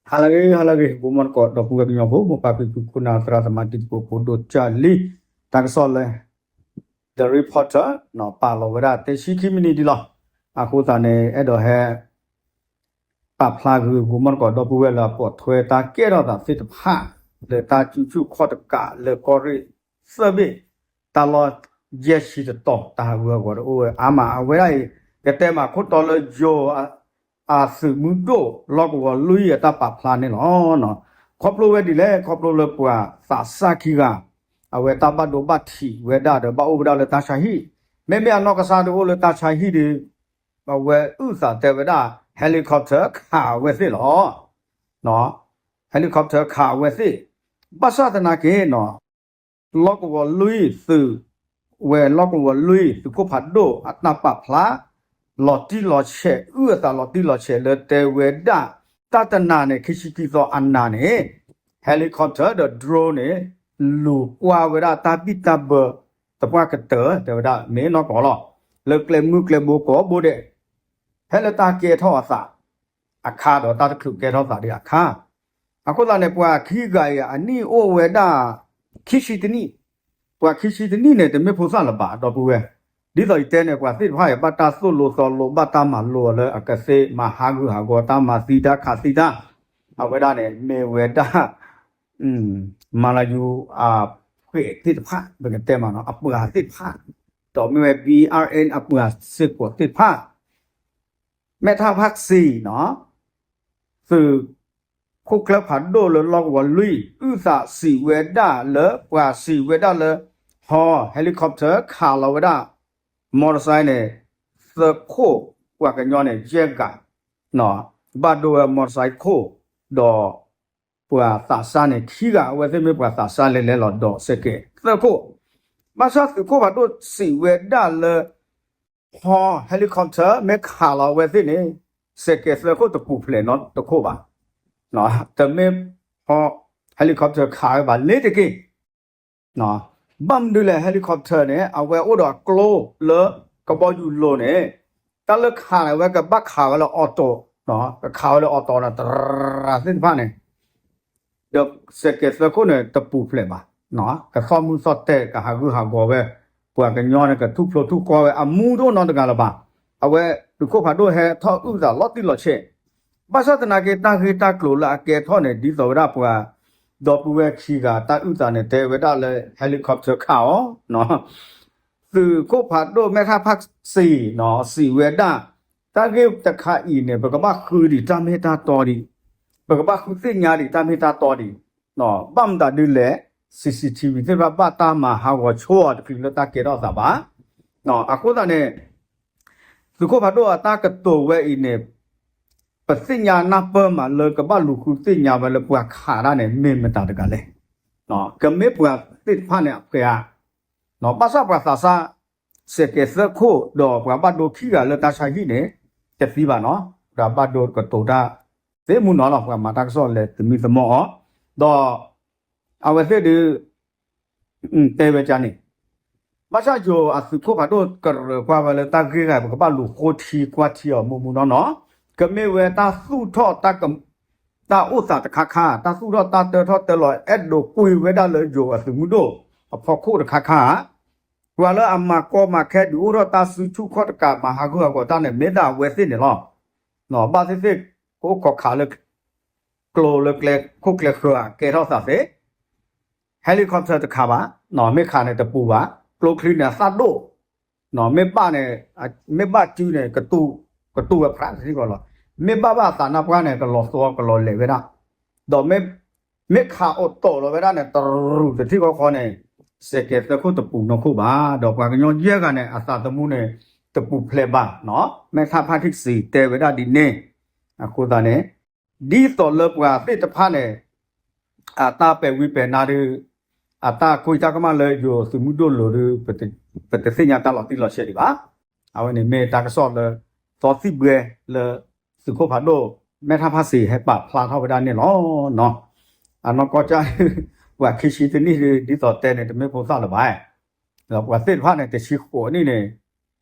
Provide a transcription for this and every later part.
ဟါလၢအဂ့ၤ ဟါလၢအဂ့ၤ ဘိမီၢ်တကိး ဒီပုၢ်ဝဲၢ်ကညီဖိ မိၢ်ပၢ်ဖံဖု ခိၣ်နၢ်သရၣ်သမါ တံၤသကိးဖိဒိၣ်ကၢ်လံ, တၢ်ကစီၣ်လၢ The Reporter ပာ်လီၤဝဲဒၣ် တဆံခံမံးနံးဒံးလီၤ. အဃိသတးန့ၣ် အဲၣ်ဒိးဟဲ ပာ်ဖျါဂ့ၤ ဘိမီၢ်တကိး ဒီပုၢ်ဝဲၢ်လၢအပိာ်ထွဲတၢ်ကဲထီၣ်သးသ့ၣ်တဖၣ် လၢတၢ်စုဆူၣ်ခီၣ်တကးလၢကီၢ်ရ့ၣ်သၢဘ့ၣ် တၢ်လီၢ်ယဲၢ်ဆံတတီၤ တၢ်ဟးဂူာ်ဟးဂီၤတအိၣ်ဝဲအါမး အဝဲဒၣ်အံၤ ကတဲမးခိၣ်တီလၢယိၤ အသုးမုၢ်ဒိၣ် လီၢ်ကဝီၤလွံၢ်အတၢ်ပာ်ဖျါန့ၣ်လီၤ. ခီဖျိဝဲဒ်လဲၣ် ခီဖျိလၢပှၤသးစၢ်ခံဂၤ အဝဲတၢ်ဘၣ်ဒိဘၣ်ထံးဝဲဒၣ်ဒီး ဘၣ်အိၣ်ဝဲဒၣ်လၢတၢ်ဆါဟံၣ်, မ့မ့ၢ်အနီၢ်ကစၢ်တအိၣ်လၢတၢ်ဆါဟံၣ်ဒီး အဝဲအုၣ်သးတဲဝဲဒၣ် helicopter ခးအဝဲသ့ၣ်လီၤ. helicopter ခးအဝဲသ့ၣ်, ဘၣ်ဆၣ်သနာ်က့ လီၢ်ကဝီၤလွံၢ်သုး ဝဲလီၢ်ကဝီၤလွံၢ်သုးခိၣ်ဖးဒိၣ်အတၢ်ပာ်ဖျါ လီၤတံၢ်လီၤဆဲး အုၣ်အသးလီၤတံၢ်လီၤဆဲးလၢတဲဝဲဒၣ် တၢ်တနၤန့ၣ် ခံဆံခံသီအနၤန့ၣ် helicopter ဒီး drone န့ၣ် လူၤကွၢ်ဝဲဒၣ်တၢ်ဘံၣ်တၢ်ဘၢ သပှၢ်ကတၢၢ် တဲဝဲဒၣ်မ့ၢ်နီၢ်ကီၢ်လီၤ. လၢကျဲမုၢ်ကျဲဘိကိးဘိဒဲး ဖဲလၢတၢ်ကဲထီၣ်အသး အခါဒီးတၢ်တချုးကဲထီၣ်သးဒံးအခါ, အဃိသတးန့ၣ် ပှၤခံဂၤအံၤ အနံၣ်အိၣ်ဝဲဒၣ် ခံဆံတနံၣ်, ပှၤခံဆံတနံၣ်န့ၣ် တမ့ၢ်ဖိသၣ်လၢၤဘၣ် ဒီပုၢ်ဝဲၢ်, ဒ်သိးယတဲန့ၣ် ပှၤသ့ၣ်တဖၣ်အံၤ ဘၣ်တၢ်သိၣ်လိသီလိ ဘၣ်တၢ်မၤလိအီၤလၢအကသ့မၤဟးဂူာ်ဟးဂီၤ တၢ်မၤသံတၢ်ခးသံတၢ်, အဝဲဒၣ်န့ၣ် မ့ၢ်ဝဲဒၣ် မၤလၤယူၤ အဖှဲးသ့ၣ်တဖၣ် ပကတဲမးနီၤ အပှၤသ့ၣ်တဖၣ်, ဒီးမ့ၢ်ဝဲ B R N အပှၤစ့ၢ်ကီးသ့ၣ်တဖၣ် မဲထၢ်ဖၣ်စံၤနီၤ, သုးခိၣ်ကျၢၢ်ဖးဒိၣ်လၢလီၢ်ကဝီၤလွံၢ် အုၣ်သးစံးဝဲဒၣ်လၢ ပှၤစံးဝဲဒၣ်လၢ ဟီ helicopter ခးလီၤဝဲဒၣ် မော်တော်ဆိုင် န့ၣ် သၢခိၣ် ပှၤကညီန့ၣ် ယဲၢ်ဂၤ ဘၣ်ဒိဝဲ မော်တော်ဆိုင် ခိၣ် ဒီး ပှၤသးစၢ်န့ၣ် ခံဂၤ အဝဲသ့ၣ်မ့ၢ်ပှၤသးစၢ်လဲၤလဲၤလီၤဒီးစဲးကဲးသၢခိၣ်, ဘၣ်ဆၣ်သုးခိၣ်ဖးဒိၣ်စံးဝဲဒၣ်လၢ ဟီ helicopter မ့ၢ်ခးလီၤအဝဲသ့ၣ်န့ၣ် စဲးကဲးသၢခိၣ်တပူၤဖျဲးနီတခိၣ်ဘၣ်, တမ့ၢ်ဟီ helicopter ခးဝဲဘၣ် လ့ၤတက့ၢ် ဘၣ်မနုၤလဲၣ် helicopter န့ၣ် အဝဲအိၣ်ဒီးအကျိလၢကဘီယူၤလိၤန့ၣ် တၢ်လၢခးန့ၣ် အဝဲကဘၣ်ခးဝဲလၢ auto, ကခးဝဲလၢ auto န့ၣ် တရၤသ့ၣ်တဖၣ်န့ၣ် ဒီးစဲးကဲးသၢခိၣ်န့ၣ် တပူၤဖျဲးဘၣ်, ကသီၣ်မုၢ်သီၣ်တဲာ် ကဟးဂူာ်ဟးဂီၤဝဲ, ပှၤကညီန့ၣ် ကထူၣ်ဖျိထူၣ်ဃီဝဲ အမူတအိၣ်နီတဂၤလၢၤဘၣ်. အဝဲသုးခိၣ်ဖးဒိၣ်ဟဲထီၣ်အုၣ်သးလီၤတံၢ်လီၤဆဲး, ဘၣ်ဆၣ်သနာ်က့ တၢ်ဂ့ၢ်တၢ်ကျိၤလၢအကဲထီၣ်န့ၣ် ဒ်သိးဝဲဒၣ်ပှၤ ဒီပုၢ်ဝဲၢ်ခံဂၤ တၢ်အုၣ်သးန့ၣ် တဲဝဲဒၣ်လၢ helicopter ခးအီၤ သုးခိၣ်ဖးဒိၣ်မဲထၢ်ဖၣ်စံး စံးဝဲဒၣ် တၢ်ဂ့ၢ်တခါအံၤန့ၣ် ပကဘၣ်ဃုဒံးတၢ်မ့ၢ်တၢ်တီဒံး, ပကဘၣ်ဃုသ့ၣ်ညါဒံးတၢ်မ့ၢ်တၢ်တီဒံး, ဘၣ်မတၤဒ်လဲၣ် C C T V သ့ၣ်တဖၣ်ဘၣ်တၢ်မၤဟးဂီၤဆိအီၤတချုးလၢတၢ်ကဲထီၣ်သးဘၣ်. အဃိသတးန့ၣ် သုးခိၣ်ဖးဒိၣ်အတၢ်ကတိၤဝဲအံၤန့ၣ် ပသ့ၣ်ညါနၢ်ပၢၢ်မးလၢကဘၣ်လူၤဃုသ့ၣ်ညါဝဲလၢပှၤခးတၢ်န့ၣ် မ့ၢ်မတၤတဂၤလဲၣ်. ကမ့ၢ်ပှၤသ့ၣ်တဖၣ်န့ၣ်အဖှဲးဧါ, ဘၣ်ဆၣ်ပှၤသးစၢ် စဲးကဲးသၢခိၣ် ဒီးပှၤဘၣ်ဒိခံဂၤလၢတၢ်ဆါဟံၣ်န့ၣ် တသံဘၣ်နီၤ, ပှၤဘၣ်ဒိကတိၤတၢ် သ့ၣ်မုၢ်နီၤလီၤ ပှၤမၤတၢ်ကစီၣ်လဲၤသမံသမိးအီၤ, ဒီး အဝဲသ့ၣ်ဒုး တဲဝဲဒ်န့ၣ်, ဘၣ်ဆၣ်ယိၤအသုးခိၣ်ဖးဒိၣ်ကရၢၢ်ကွၢ်ဝဲလၢတၢ်ဂ့ၢ်ဂၤ ပကဘၣ်လူၤဃိထံကွၢ်ထံအီၤမူမူနီၢ်နီၢ်, ကမ့ၢ်ဝဲတၢ်သူၣ်ထီၣ် တၢ်အိၣ်သးတခါခါ တၢ်သူၣ်ထီၣ်တၢ်တၢထီၣ်တၢလီၤ အဲၣ်ဒိးကွံာ်ဝဲဒၣ်လၢယိၤအသုးမုၢ်ဒိၣ်အဖီခိၣ်တခါခါ, ပှၤလၢအမၤကီမၤခဲဒုးအိၣ်ထီၣ်တၢ်စုဆူၣ်ခီၣ်တကးမၤဟးဂူာ်ဟးဂီၤတၢ်န့ၣ် မ့ၢ်ဒၣ်အဝဲသ့ၣ်န့ၣ်လီၤ. ဘၣ်သ့ၣ်သ့ၣ် ကအိၣ်ခိးခးလၢ ကျိလၢကျဲခိၣ်ကျဲဃၢၤ ကဲထီၣ်သးသ့ helicopter တခးဘၣ်, မ့ၢ်ခးန့ၣ်တပူၤဘၣ်, ကျိချံန့ၣ်အသၣ်ဒိၣ်, မ့ၢ်ဘၣ်န့ၣ် မ့ၢ်ဘၣ်စုန့ၣ် ကတူၢ်ဝဲဖြးတထံၣ်ဃီလီၤ, မ့ၢ်ဘၣ်ဘၣ်အသးနါပှၢ်န့ၣ် ကလီၤသီကလီၤလဲၤဝဲဒၣ်, ဒီးမ့ၢ်ခးအိၣ်တီၢ်လီၤဝဲဒၣ်န့ၣ် တရူးတထံၣ်ဃီဃီန့ၣ် စဲးကဲးသၢခိၣ်တပူၤနီၢ်ခိၣ်ဘၣ်, ဒီးပှၤကညီယဲၢ်ဂၤန့ၣ် အသးသမူန့ၣ် တပူၤဖျဲးဘၣ်, မဲထၢ်ဖါထံးစံးတဲဝဲဒၣ်ဒ်န့ၣ်, အဃိသတးန့ၣ် ဒ်သိးလၢပှၤသ့ၣ်တဖၣ်န့ၣ် အတၢ်ပဲာ်ဝံပဲာ်နါဒုး အတၢ်ကွံတၢ်ကမၣ်လၢယိၤသုးမုၢ်ဒိၣ်လိၤဒုး ပတသ့ၣ်ညါတၢ်လီၤတံၢ်လီၤဆဲးဒံးဘၣ်. အဝဲန့ၣ်မ့ၢ်တၢ်ကစီၣ်လၢ သီသံၣ်ဘှဲလၢ သုးခိၣ်ဖးဒိၣ် မဲထၢ်ဖါစံး ဟဲပာ်ဖျါထီၣ်ဝဲဒၣ်န့ၣ်လီၤ. အနီၢ်ကီၢ်ကၢ် ပှၤခံဆံတနံၣ်ဒုး ဒ်သိးတဲန့ၣ် တမ့ၢ်ဖိသၣ်လၢၤဘၣ်. ဒီးပှၤသ့ၣ်တဖၣ်န့ၣ် တဆံဃိးနံၣ်န့ၣ်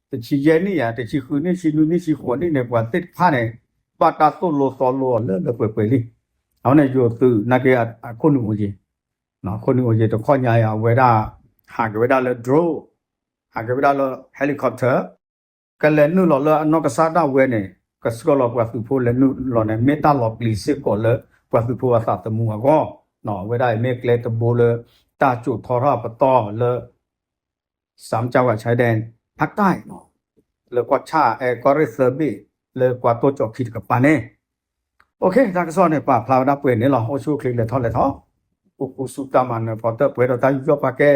တဆံယဲၢ်နံၣ်ဧါ တဆံဃုနံၣ် ဆံနွံနံၣ် ဆံဃိးနံၣ်န့ၣ် ပှၤသ့ၣ်တဖၣ်န့ၣ် ဘၣ်တၢ်သိၣ်လိသီလိအီၤလၢလၢပှဲၤပှဲၤလံ. အဝဲန့ၣ်ယိၤသုးနာ်က့ အခိၣ်နူာ်အိၣ်ယံၤ, ခိၣ်နူာ်အိၣ်ယံၤတခီညါအံၤ အဝဲဒၣ် ဟးက့ၤဝဲဒၣ်လၢ drone, ဟးက့ၤဝဲဒၣ်လၢ helicopter, ကလဲၤနုာ်လီၤလၢအနီၢ်ကစၢ်ဒၣ်ဝဲန့ၣ် ကဆှၢလီၤပှၤသုးဖိလဲၤနုာ်လီၤန့ၣ် မ့ၢ်တၢ်လီၤပျံၤစ့ၢ်ကီးလၢပှၤသုးဖိအသးသမူအဂီၢ်, အဝဲဒၣ်အံၤမ့ၢ်ကျဲတဘိလၢ တၢ်စိာ်ထီထီၣ်အပတီၢ်လၢ စၣ်မကဝဲဆဲဒဲး ဖးတၢ်အံၤနီၤ, လၢကီၢ်ဆၣ်အဲၣ်ကီၢ်ရ့ၣ်သၢဘ့ၣ် လၢပှၤတိၢ်ကၠီၣ်ခံတကပၤန့ၣ်, တၢ်ကစီၣ်န့ၣ် ပာ်ဖျါဝဲဒၣ်ပှဲၤန့ၣ်လီၤ. အိၣ်ဆူၣ်အိၣ်ချ့လဲၤထီၣ်လဲၤထီ, အိၣ်ဃူဆူၣ်တၢ်မၤနၢၤဖီတၢၣ်ပှဲၤဒီးတၢ်ယူးယီၣ်ပာ်ကဲ